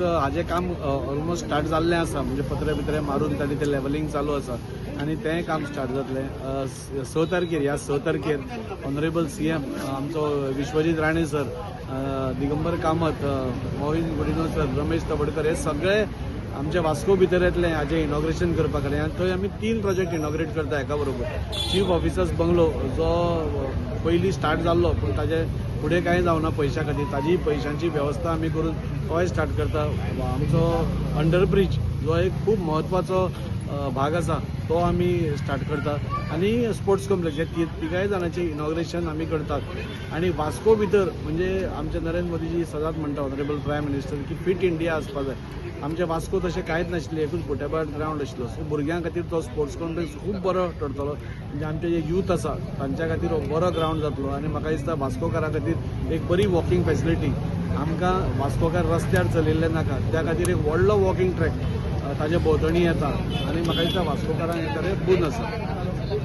हाजें काम almost start जाल्लें आसा, म्हणजे पत्रे बित्रे मारून तांणी तें लेवलिंग चालू आसा आनी तेंय काम स्टार्ट जातलें. 6 तारखेर, ह्या 6 तारखेर ऑनरेबल CM आमचो विश्वजीत राणे सर, दिगंबर कामत, मॉविन गुदिन्हो सर, रमेश तवडकर हे सगळे आमच्या वास्को भितर येतले हाजें इनॉग्रेशन करपा खातीर. आनी थंय आमी 3 प्रोजेक्ट इनॉग्रेट करता एका बरोबर. चीफ ऑफिसर्स बंगलो जो पयलीं स्टार्ट जाल्लो पूण ताजे फुडें कांय जावना पयशां खातीर, ताजी पयशांची वेवस्था आमी करून तोय स्टार्ट करता. आमचो अंडरब्रीज जो एक खूब म्हत्वाचो भाग आसा तो आमी स्टार्ट करता आनी स्पोर्ट्स कॉम्प्लेक्स हे तिगाय जाणांचें इनॉग्रेशन आमी करतात. आनी वास्को भितर म्हणजे आमचे नरेंद्र मोदीजी सदांच म्हणटा, ऑनरेबल प्रायम मिनिस्टर, की फिट इंडिया आसपा जाय. आमच्या वास्को तशें कांयच नाशिल्लें, एकूच बुट्याबार ग्रावंड आशिल्लो. सो भुरग्यां खातीर तो स्पोर्ट्स कॉम्प्लेक्स खूब बरो ठरतलो. म्हणजे आमचे जे यूथ आसा तांच्या खातीर हो बरो ग्रावंड जातलो आनी म्हाका दिसता वास्कोकारां खातीर एक बरी वॉकिंग फेसिलिटी. आमकां वास्कोकार रस्त्यार चलिल्लें नाका, त्या खातीर एक व्हडलो वॉकिंग ट्रॅक ताजे भोंवतणी येता आनी म्हाका दिसता वास्कोकारांक हें खरें बून आसा.